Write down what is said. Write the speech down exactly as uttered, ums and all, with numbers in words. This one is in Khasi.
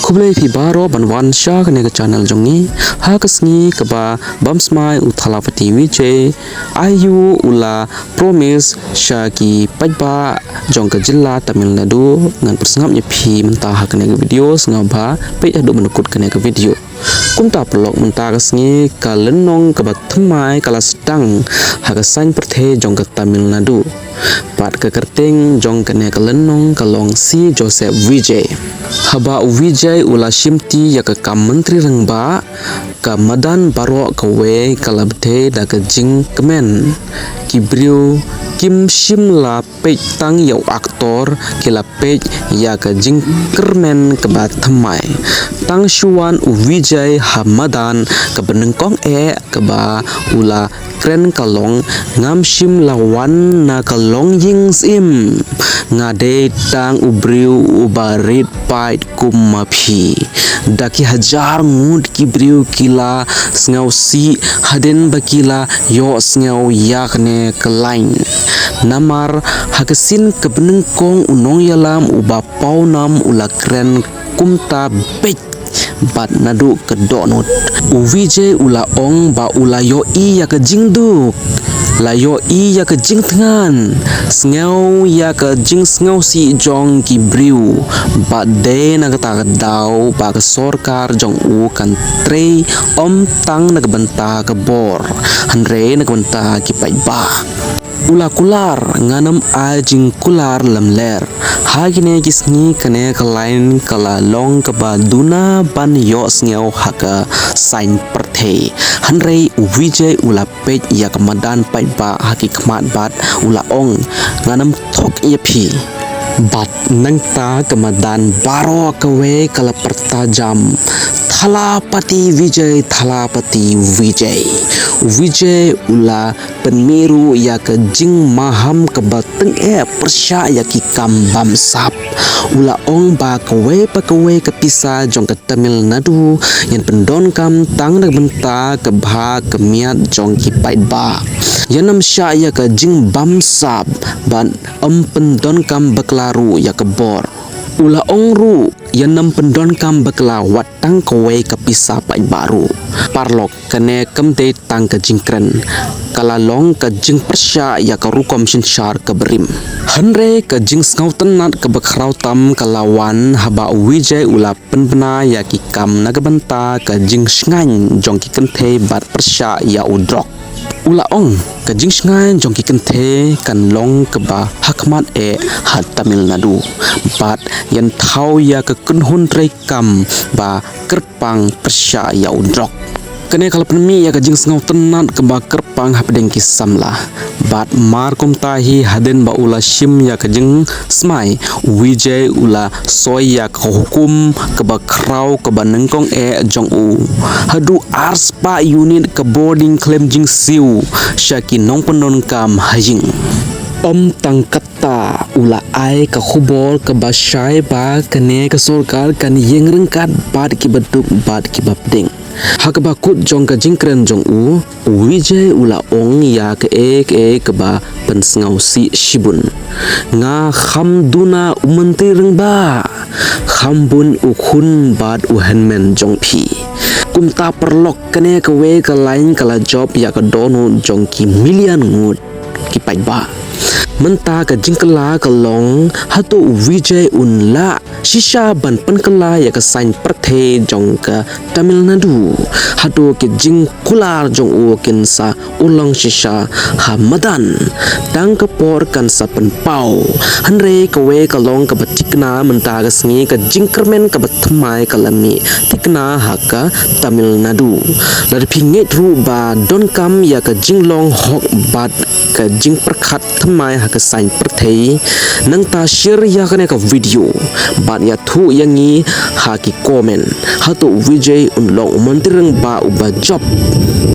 Khublei phi baroh ban wan sha kane ka channel jong ngi. Ha ka sngi kaba bam smai u Thalapathy Vijay, aiu u la promise sha ki paidbah jong ka jylla Tamil Nadu. Ngan pynsngap ïa phi mynta ha kane ka video, sngewbha peit haduh ban kut kane ka video. Kumta paralok, mynta ka sngi ka lynnong kaba thymmai ka la sdang ha ka saiñ pyrthei jong ka Tamil Nadu. Bad ka kyrteng jong kane ka lynnong ka long C Joseph Vijay. Haba u Vijay u la shimti ïa ka kam Myntri Rangbah, ka madan baroh kawei ka la bthei da ka jingkmen. Ki briew kim shym la peit tang ïa u actor, ki la peit ïa ka jingkyrmen kaba thymmai. Tang shu wan u Vijay ha madan, kaba nyngkong eh kaba u la kren ka long: Ngam shym la wan na ka longïing syiem. Nga dei tang u briew uba rit paid kum ma phi. Da ki hajar ngut ki briew ki la sngewsih hadien ba ki la ïohsngew ïa kane ka lain. Namar ha ka sien kaba nyngkong u nongïalam uba pawnam u la kren kumta beit bad naduh ka dohnud. U Vijay u la ong ba u la ïohi ïa ka jingduk, la ïohi ïa ka jingthngan, sngew ïa ka jingsngewsih jong ki briew. Bad dei na kata ka daw ba ka sorkar jong u kan trei ym tang na ka bynta ka bor, hynrei na ka bynta ki paidbah. U la kular: Ngam ai jingkular lamler. Ha kine ki sngi kane ka lain ka la long kaba duna ban ïohsngew ha ka saiñ pyrthei. Hynrei u Vijay u la peit ïa ka madan paidbah ha ki khmat bad u la ong: Ngan ym thok ïa phi. Bad nangta ka madan baroh kawei ka la pyrta jam: Thalapathy Vijay, Thalapathy Vijay. U Vijay u la pynmih ruh ïa ka jingmaham kaba tyngeh pyrshah ïa ki kam bamsap. U la ong ba kawei pa kawei ka pisa jong ka Tamil Nadu ïan pyndonkam tang na ka bynta ka bha ka miat jong ki paidbah. Ïan ym shah ïa ka jingbamsap bad ym pyndonkam bakla ruh ïa ka bor. U la ong ruh ïan ym pyndonkam bakla wat tang kawei ka pisa paidbah ruh. Paralok, kane kam dei tang ka jingkren, ka la long ka jingpyrshah ïa ka rukom synshar kaba rim. Hynrei ka jingsngewtynnat kaba khraw tam ka la wan haba u Vijay u la pynbna ïa ki kam na ka bynta ka jingshngaiñ jong ki kynthei bad pyrshah ïa u drok. U la ong, ka jingshngaiñ jong ki kynthei kan long kaba hakhmat eh ha Tamil Nadu. Bad ïan thaw ïa ka kynhun treikam ba kyrpang pyrshah ïa u drok. Kane ka la pynmih ïa ka jingsngewtynnat kaba kyrpang hapdeng ki samla. Bad mar kumta hi, hadien ba u la shim ïa ka jingsmai, u Vijay u la soi ïa ka hukum kaba khraw kaba nyngkong eh jong u. Haduh arspah unit ka bording khlem jingsiew sha ki nongpyndonkam ha ïing. Ym tang kata, u la ai ka khubor kaba shai ba kane ka sorkar kan ïeng ryngkat bad kiba duk bad kiba pdeng. Ha kaba kut jong ka jingkren jong u, u Vijay u la ong ïa kaei kaei kaba pynsngewsih shibun. Nga kham duna u Myntri Rangbah, kham bun u khun bad u hynmen jong phi. Kumta paralok, kane kawei ka lain ka la jop ïa ka dohnud jong ki million ngut ki paidbah. Mynta ka jingkylla ka long, hato u Vijay un lah shisha ban pynkylla ïa ka saiñ pyrthei jong ka Tamil Nadu? Hato ki jingkular jong u kin sa urlong shisha ha madan? Tang ka por kan sa pynpaw. Hynrei kawei ka long kaba thikna, mynta ka sngi ka jingkyrmen kaba thymmai ka la mih thikna ha ka Tamil Nadu. Lada phi ngeit ruh ba donkam ïa ka jinglong hok bad ka jingpyrkhat thymmai ha ka saiñ pyrthei, nangta share ïa kane ka video bad ïathuh ïa ngi ha ki comment. Hato u Vijay un long u Myntri Rangbah uba jop?